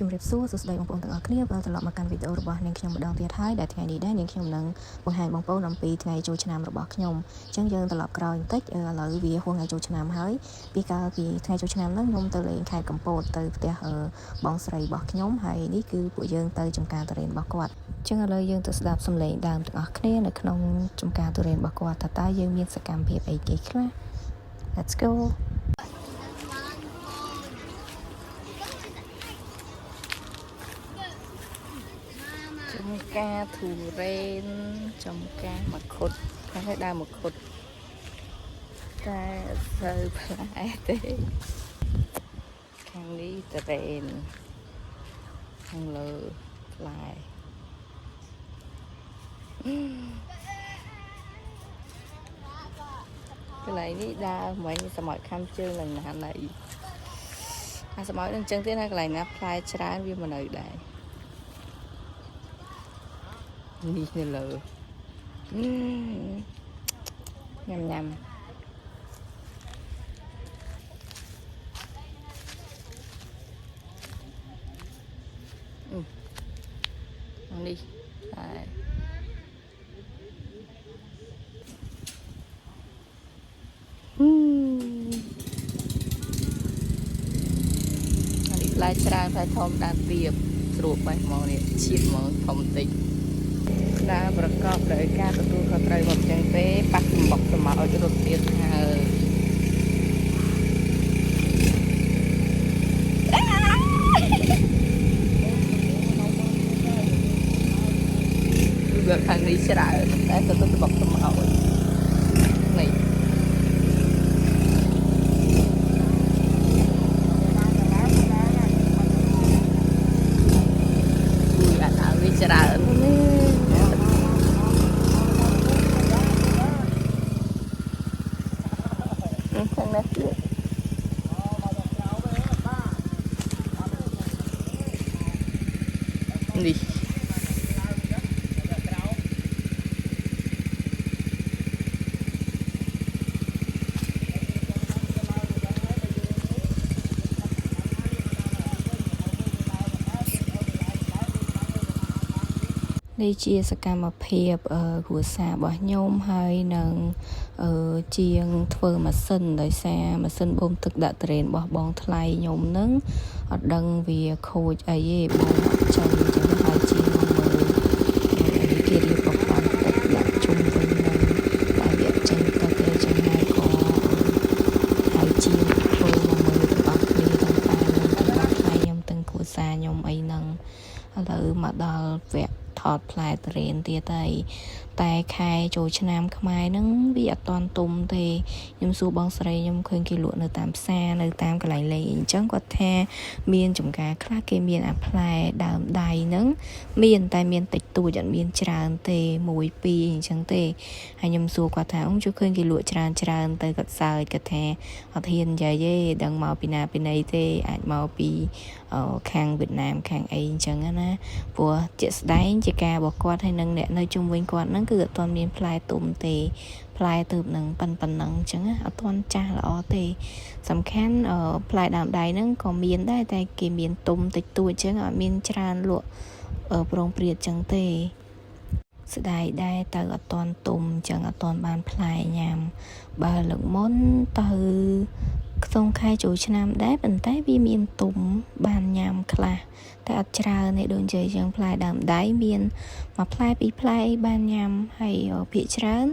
ជំរាបសួរសួស្តីបងប្អូនទាំងអស់គ្នាវិលត្រឡប់មកកាន់វីដេអូរបស់នាងខ្ញុំម្ដងទៀតហើយដែលថ្ងៃនេះដែរនាងខ្ញុំនឹងបង្ហាញបងប្អូនអំពីថ្ងៃចូលឆ្នាំរបស់ខ្ញុំអញ្ចឹងយើងត្រឡប់ក្រោយបន្តិចឥឡូវវាហួសថ្ងៃចូលឆ្នាំហើយពីកាលពីថ្ងៃចូលឆ្នាំហ្នឹងខ្ញុំទៅលេងខេត្តកំពតទៅផ្ទះបងស្រីរបស់ខ្ញុំហើយនេះគឺពួកយើងទៅចំការទុរេនរបស់គាត់អញ្ចឹងឥឡូវយើងទៅស្ដាប់សំឡេងដើមទាំងអស់គ្នានៅក្នុងចំការទុរេនរបស់គាត់ថាតើយើងមានសកម្មភាពអីគេខ្លះ Let's go. ចំការធូរ៉េនចំការមគ្គុតខាងនេះដើមមគ្គុតតែអត់សូវផ្លែទេខាងនេះទុរេនខាងលើផ្លែកន្លែងនេះដើរមិញសម័យខំជើងឡើងណាណីអាសម័យនឹងចឹងទៀតណាកន្លែងណាផ្លែច្រើនវាមិននៅដែរ នេះនៅលើញ៉ាំញ៉ាំអឺនេះតែហឹមអានេះផ្លែច្រើនផ្លែធំដើមទៀបស្រួលបេះហ្មងនេះឈៀតហ្មងធំតិច ដើរប្រកបដោយការទទួលខុសត្រូវមកចឹងទេប៉ះសម្បុកសម្ោចរត់ទៀតហើយវាខាងនេះច្រើនតែទៅទៅសម្បុកសម្ោចនេះជួយអាដើមនេះច្រើននេះខាងនេះទៀតនេះ នេះជាសកម្មភាពអឺគ្រួសាររបស់ខ្ញុំហើយនឹងអឺជាងធ្វើម៉ាស៊ីនដោយសារម៉ាស៊ីនបូមទឹកដាក់ទុរេនរបស់បងថ្លៃខ្ញុំនឹងអត់ដឹងវាខូចអីទេបងអត់ចេញអញ្ចឹងហើយជាងមកមើលហើយគេរៀបប្រព័ន្ធទឹកដាក់ជុំវិញនឹងតែវាអត់ចេញទឹកទេអញ្ចឹងហើយក៏ហើយជាងធ្វើមកមើលទាំងអស់គ្នាទាំងប៉ាខ្ញុំទាំងបងថ្លៃខ្ញុំទាំងគ្រួសារខ្ញុំអីហ្នឹងឥឡូវមកដល់វគ្គថតផ្លែទុរេនទៀតហើយតែខែចូលឆ្នាំខ្មែរហ្នឹងវាអត់ទាន់ទុំទេខ្ញុំសួរបងស្រីខ្ញុំឃើញគេលក់នៅតាមផ្សារនៅតាមកន្លែងលេងអីអញ្ចឹងគាត់ថាមានចំការខ្លះគេមានអាផ្លែដើមដៃហ្នឹងមានតែមានតិចតួចអត់មានច្រើនទេមួយពីរអញ្ចឹងទេហើយខ្ញុំសួរគាត់ថាអ៊ំជួយឃើញគេលក់ច្រើនច្រើនទៅគាត់សើចគាត់ថាអត់ហ៊ាននិយាយទេដឹងមកពីណាពីណីទេអាចមកពីខាងវៀតណាមខាងអីអញ្ចឹងណាព្រោះជាក់ស្ដែងជាការរបស់គាត់ហើយនឹងអ្នកនៅជុំវិញគាត់ហ្នឹងគឺអត់ទាន់មានផ្លែទុំទេផ្លែទៅនឹងប៉ុណ្ណឹងអញ្ចឹងអត់ទាន់ចាស់ល្អទេសំខាន់ផ្លែដើមដៃហ្នឹងក៏មានដែរតែគេមានទុំតិចតួចអញ្ចឹងអត់មានច្រើនលក់ប្រងព្រាតអញ្ចឹងទេស្ដាយដែរទៅអត់ទាន់ទុំអញ្ចឹងអត់ទាន់បានផ្លែញ៉ាំបើលើកមុនទៅក្នុងខែចូលឆ្នាំដែរប៉ុន្តែវាមានទុំបានញ៉ាំខ្លះតែអត់ច្រើនទេដូចនិយាយចឹងផ្លែដើមដៃមានមួយផ្លែពីរផ្លែអីបានញ៉ាំហើយភាគច្រើន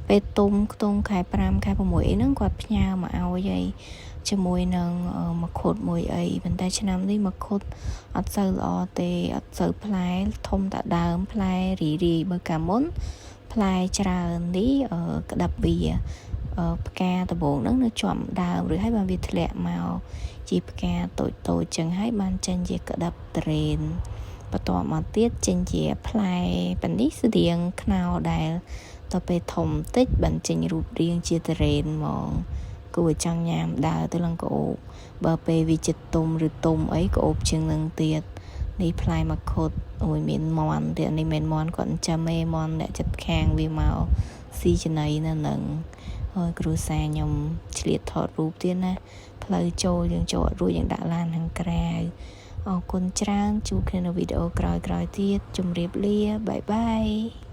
ពេលទុំខ្ទង់ខែ5ខែ6អីហ្នឹងគាត់ផ្ញើមកឲ្យហើយជាមួយនឹងមគ្គុតមួយអីប៉ុន្តែឆ្នាំនេះមគ្គុតអត់សូវល្អទេអត់សូវផ្លែធំតែដើមផ្លែរីរីបើកាលមុនផ្លែច្រើននេះក្តាប់វាផ្កាដំបងហ្នឹងនៅជាប់ដើមឬហើយបានវាធ្លាក់មកជាផ្កាតូចតូចចឹងហើយបានចេញជាក្តាប់ត្រេនបន្ទាប់មកទៀតចេញជាផ្លែប៉នេះស្តៀងខ្នោដែលដល់ពេលធំតិចបានចេញរូបរាងជាត្រេនហ្មងគួរចង់ញ៉ាំដើរទៅឡើងក្អូបបើពេលវាចិត្តទុំឬទុំអីក្អូបជាងនឹងទៀតនេះផ្លែមគ្គុតអូយមានមន់ទៀតនេះមិនមន់គាត់ចិញ្ចឹមទេមន់អ្នកចិត្តខាងវាមកស៊ីចំណីនៅនឹងហើយគ្រួសារខ្ញុំឆ្លៀតថតរូបទៀតណាផ្លូវចូលយើងចូលអត់រួចយើងដាក់ឡានខាងក្រៅ អរគុណច្រើនជួបគ្នានៅវីដេអូក្រោយៗទៀតជម្រាបលា bye bye.